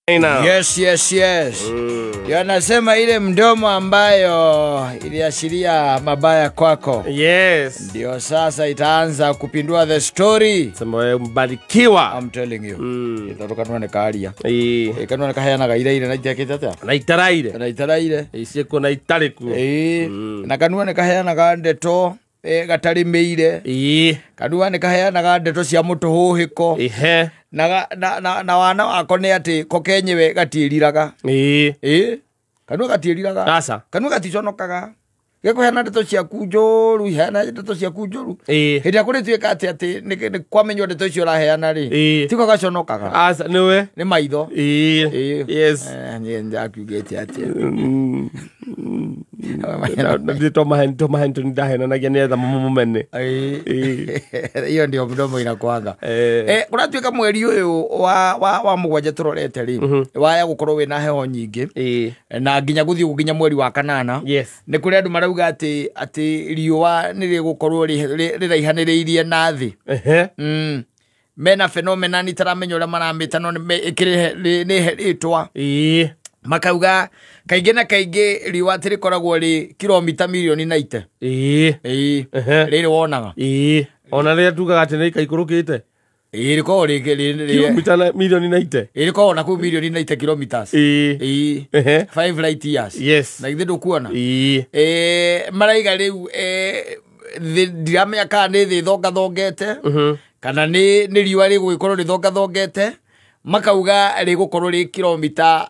Yes. Yanasema ile mdomo ambayo iliashiria mabaya kwako. Yes. Ndio sasa itaanza kupindua the story. Sema wewe mbarikiwa. I'm telling you. Itatoka none karia. Eh. Kanone kaheanaga ire ire na itakite atia? Na itaraire. Na itaraire. Cieko na itari kuo. Na kanua nĩ kaheanaga ndeto gatarĩmĩire. Kanua nĩ kaheanaga ndeto cia mũtũhũhĩko. Ehe. Na wana wako nĩ atĩ ko kenyewe gatiĩriraga. Kanua gatiĩriraga. Aca. Kanua gaticonokaga. Gekũheana ndeto ciaku njũru, iheana ndeto ciaku njũru. Hĩndĩ ĩrĩa kũrĩtuĩka atĩ atĩ nĩ kwamenywo ndeto icio ũraheana rĩ, tiko gaconokaga. Aca, nĩwe. Nĩ maitho. Yes. Niĩ ndakiugĩte atĩa. Tomaheni ndahenanagia nĩgetha mũmene. Hiyo ndio mdomo inakuanga. Kũratuĩka mweri ũyũ wa mũgwanja tũrorete rĩ, waya gũkorwo wĩna heho nyingĩ na nginya gũthiĩ gũkinya mweri wa kanana. Yes. Nĩ kũrĩ andũ marauga atĩ atĩ riũa nĩ rĩgũkorwo rĩraihanĩrĩirie na thĩ. Mena phenomena nitaramenya ũrĩa maramĩta no nĩ rĩtwa. Makauga kaingĩ na kaingĩ riũa atĩ rĩkoragwo rĩ kilomita milioni 90. Rĩrĩ wonaga. Ona rĩrĩa tugaga atĩ nĩ ikaikũrũkĩte. Rĩkoragwo rĩ kilomita milioni 90. Rĩkoragwo na kũu milioni 90 kilometers. 5 light years. Yes. Na githĩ ndũkuona? Maraiga rĩu ndiramenya kana nĩ thĩ thongathongete kana nĩ riũa rĩgũgĩkorwo rĩthongathongete, makauga rĩgũkorwo rĩ kilomita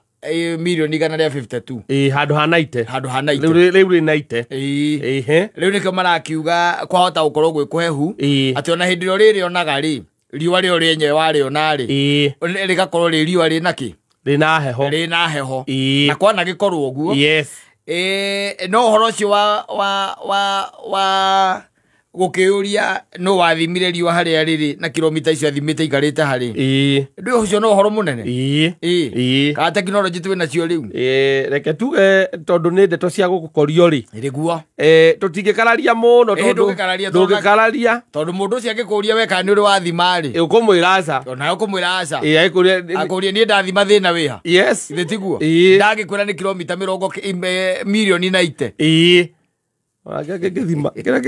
milioni 152. Handũ ha 90. Handũ ha 90. Rĩu rĩ 90. Rĩu nĩkĩo marakiuga kwahota gũkorwo gwĩ kũhehu, atĩ ona hĩndĩ ĩrĩa ũrĩrĩonaga rĩ, riũa rĩo rĩenyewe warĩona rĩ, rĩgakorwo rĩ riũa rĩna kĩ? Rĩna heho. Rĩna heho. Na kwanagĩkorwo ũguo. Yes. No ũhoro ũcio wa gũkĩũria no wathimire riũa harĩa rĩrĩ na kilomita icio athimĩte ikarĩte harĩ. Ndũ ũcio no ũhoro mũnene. Kana tekinoronjĩ twĩ nacio rĩu. Reke tuge tondũ nĩ ndeto cia gũgũkorio rĩ. Nĩguo. Tũtingĩkararia mũno tondũ ndũngĩkararia. Tondũ mũndũ ũcio angĩkũria we kana nĩ ũrĩ wathima rĩ. Ũkũmwĩra aca. Onawe ũkũmwĩra aca. Akũrie niĩ ndathima thĩna wĩha. Yes. Githĩ tiguo? Ndangĩkwĩra nĩ kilomita mĩrongo milioni 90. Kĩrĩa kĩngĩthima. Kĩrĩa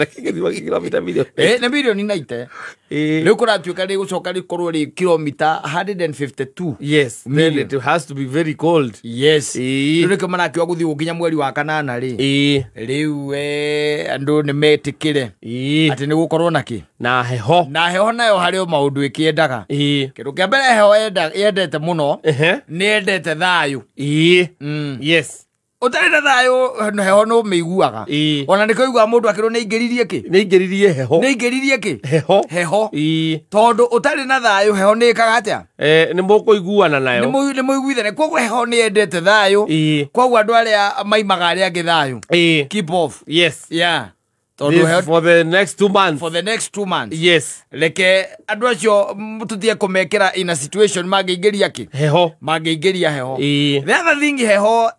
kĩngĩthima kilomita milioni. Nĩ milioni 90. Rĩu kũratuĩka rĩgũcoka rĩkorwo rĩ kilomita 152. Yes. Then it has to be very cold. Yes. Rĩu nĩkĩo marakiuga gũthiĩ gũkinya mweri wa kanana rĩ. Rĩu andũ nĩ metĩkĩre atĩ nĩ gũkorwo na kĩ? Na heho. Na heho nayo harĩ o maũndũ ĩkĩendaga. Kĩndũ kĩa mbere heho yendete mũno nĩ yendete thayũ. Yes. Ũtarĩ na thayũ heho no mĩiguaga. Ona nĩkĩo ũiguaga mũndũ akĩrwo nĩ aingĩririe kĩ? Nĩ aingĩririe heho. Nĩ aingĩririe kĩ? Heho. Heho. Tondũ ũtarĩ na thayũ heho nĩ ĩkaga atĩa? Nĩ mũkũiguana nayo. Nĩ mũiguithane. Koguo heho nĩ yendete thayũ. Koguo andũ arĩa maimaga arĩa angĩ thayũ. Keep off. Yes. Yeah. Tondũ heho for the next 2 months. For the next 2 months. Yes. Reke andũ acio tũtige kũmekĩra in a situation mangĩingĩria kĩ? Heho. Mangĩingĩria heho. The other thing heho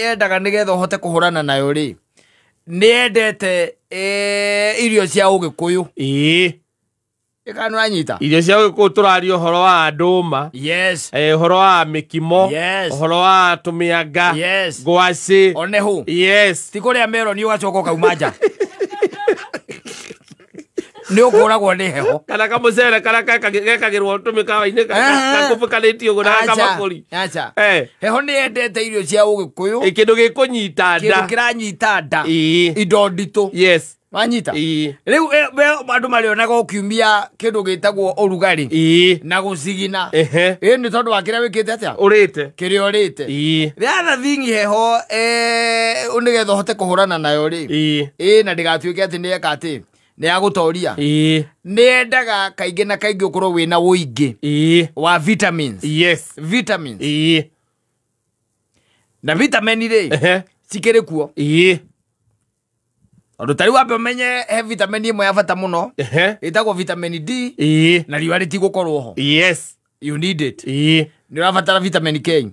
yendaga nĩgetha ũhote kũhũrana nayo rĩ, nĩ yendete irio cia ũgĩkũyũ. Ĩkana ũranyita? Irio cia ũgĩkũyũ tũraria ũhoro wa ndũma. Yes. Ũhoro wa mĩkimo. Yes. Ũhoro wa tũmĩanga. Yes. Ngwacĩ. Onehu. Yes. Ti kũrĩa meroni ũgacoka ũkauma nja. Nĩ ũkũragwo nĩ heho. Kana kamũcere karĩa gekagĩrwo tũmĩkawa-inĩ gakũbũkanĩtio ũguo na gakabakũri. Aca. Heho nĩ yendete irio cia ũgĩkũyũ. Kĩndũ gĩkũnyita nda. Kĩndũ kĩranyita nda. Indo nditũ. Yes. Wanyita? Rĩu andũ marĩonaga ũkiumia kĩndũ gĩtagwo ũrugarĩ na gũcigina. Nĩ tondũ wa kĩrĩa wĩkĩte atĩa? Ũrĩte. Kĩrĩa ũrĩte. The other thing heho nĩgetha ũhote kũhũrana nayo rĩ, na ndĩgatuĩke atĩ nĩ eka atĩ nĩ yagũtoria. Nĩ yendaga kaingĩ na kaingĩ ũkorwo wĩna ũingĩ wa vitamins. Yes. Vitamins. Na vitamin rĩ cikĩrĩ kuo. Tondũ ta rĩu wambe ũmenye he vitamin ĩmwe ya bata mũno ĩtagwo vitamin D na riũa rĩtigũkorwo ho. Yes. You need it. Nĩ ũrabatara vitamin K.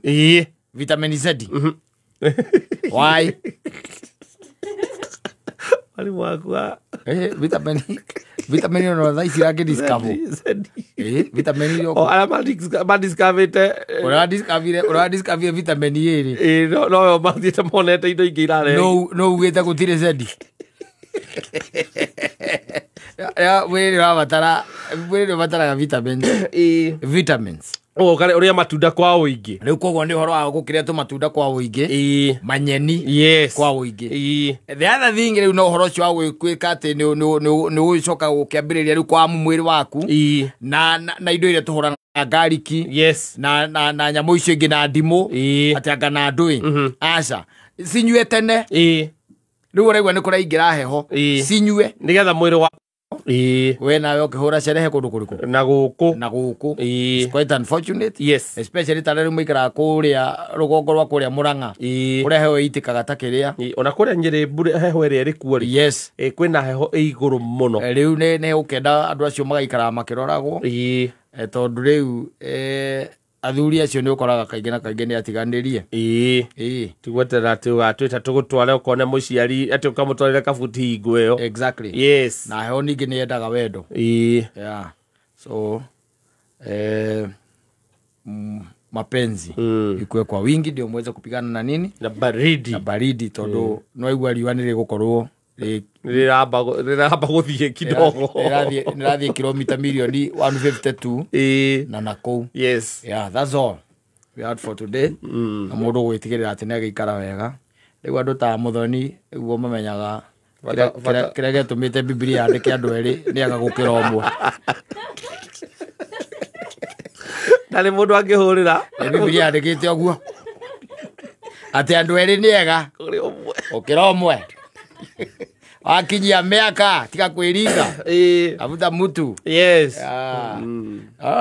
Vitamin Z. Why? Mwalimu wakwa. Vitamin Vitamin no thaa ici irangĩ discover. Vitamin ĩyo. O arĩa madiscoverĩte. Ũradiscover vitamin A rĩ. Ĩĩ, no mathiĩte monete indo ingĩ irarehe. No ugĩte gũtirĩ Z. Mwĩrĩ ũrabatara, mwĩrĩ ũbataraga vitamins. Vitamins. Ũrĩa matunda kwa ũingĩ. Rĩu koguo nĩ ũhoro wa gũkĩrĩa tũmatunda kwa ũingĩ. Manyeni. Yes. Kwa ũingĩ. The other thing rĩu no ũhoro ũcio wa gwĩka atĩ nĩ ũgũcoka gũkĩambĩrĩria rĩu kwamu mwĩrĩ waku. Na indo iria tũhũraga garlic. Yes. Na nyamũ icio ingĩ na ndimũ. Atĩ anga na ndũĩ. Aca. Cinyue tene. Rĩu ũraigua nĩ kũraingĩra heho. Cinyue. Nĩgetha mwĩrĩ wa we nawe ũkĩhũra cerehe kũndũ kũrĩkũ? Na gũkũ. Na gũkũ. It's quite unfortunate. Yes. Especially ta rĩu maikaraga kũrĩa rũgongo rwa kũrĩa Mũrang'a. Kũrĩa heho ĩitĩkaga ta kĩrĩa. Ona kũrĩa Nyĩrĩ mbura heho ĩrĩa ĩrĩ kuo rĩ. Yes. Kwĩna heho ĩ igũrũ mũno. Rĩu nĩ ũkenda andũ acio magaikaraga makĩroragwo. Tondũ rĩu athuri acio nĩ ũkoraga kaingĩ na kaingĩ nĩ atiganĩrie. Tigweterera atĩ ũgatwĩta tũgũtware ũkone mũciari atĩ ũkamũtwarĩre kabuti hingo ĩyo. Exactly. Yes. Na heho ningĩ nĩ yendaga wendo. Yeah. So mapenzi ikuwe kwa wingi ndio muweze kupigana na nini? Na baridi. Na baridi tondũ no igua riũa nĩ rĩgũkorwo rĩramba gũthiĩ kidogo. Rĩrathiĩ kilomita milioni 152 na nakũu. Yes. Yeah, that's all we had for today. Na mũndũ gwĩtigĩrĩra atĩ nĩ agĩikara wega. Rĩu andũ ta Mũthoni nĩguo mamenyaga kĩrĩa gĩatũmĩte Bibilia yandĩke andũ erĩ nĩ aga gũkĩra ũmwe. Na nĩ mũndũ angĩhũrĩra. Bibilia yandĩkĩte ũguo atĩ andũ erĩ nĩ ega gũkĩra ũmwe. Wakinyia mĩaka tiga kwĩringa. Abuta mutu. Yes.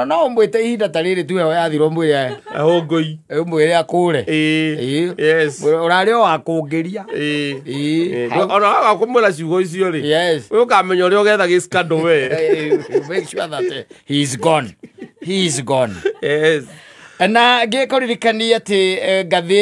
No ũmwĩte ihinda ta rĩrĩ tu heho yathira ũmwĩre ahũngũi. Ũmwĩre akũre. Yes. Ũrarĩ o wa kũngĩria. Ona waga kũmwĩra ciugo icio rĩ. Yes. We ũkamenya ũrĩa ũgetha gĩcikando we. Make sure that he is gone. He is gone. Yes. Na ngĩkũririkania atĩ ngathĩti